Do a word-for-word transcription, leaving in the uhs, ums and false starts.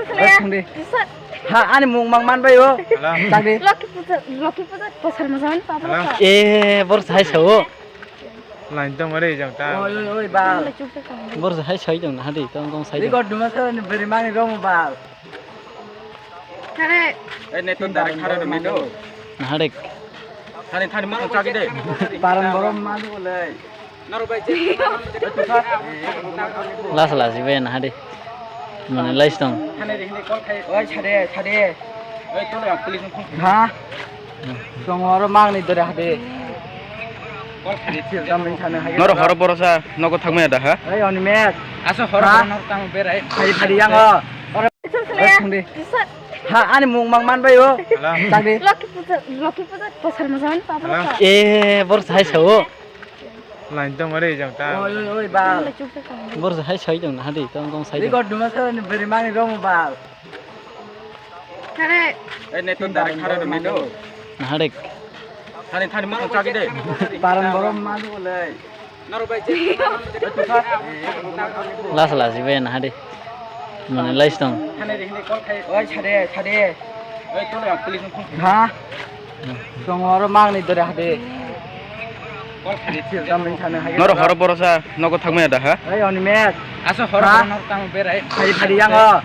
Thangdi. Ha, ani mung mang man bai o. Hello. Thangdi. Loki puja, Loki puja, pasal masan, papa. Hello. Eh, bor sai sao. Lain tong mare jang ta. Oi, oi, oi, bal. Bor hai sai dong na hadi, tong tong sai. Record duma sar ni beri mani romo bal. Thare. Eh, ne to direct thare dumi do. Na hadi. Thani thani mo chagi de. Paran borom mani bolai. Naro bai je. Las las ibe na hadi. Mane lais tong. Thani re hini call khai. Oi chade, chade. Oi to le police phone. Ha? Tong oro mang ni dore hade. Noro horo borosa nogo thangmaya da ha? Ei, Onimet. Aso horo horo noro tang berai. Phari phari yango. Oro thangdi. Ha, ani mung mang man bai o. Thangdi. Loki puja, Loki puja, pasal masan, papa. Eh, bor sai sao. Lain tong mare jang ta. Oi, oi, oi, bal. Bor hai sai dong na hadi, tong tong sai. Record duma sar ni beri mani romo bal. Thare. Eh, ne to direct thare dumi do. Na hadi. Thani thani mo chagi de. Paran borom mani bolai. Naro bai je. Las las ibe na hadi. Mane lais tong. Thani re hini call khai. Oi chade, chade. Oi to le police phone. Ha? Tong oro mang ni dore hade. Noro horo borosa nogo thangmaya da ha? Ei, Onimet. Aso horo horo noro tang berai. Phari phari yango.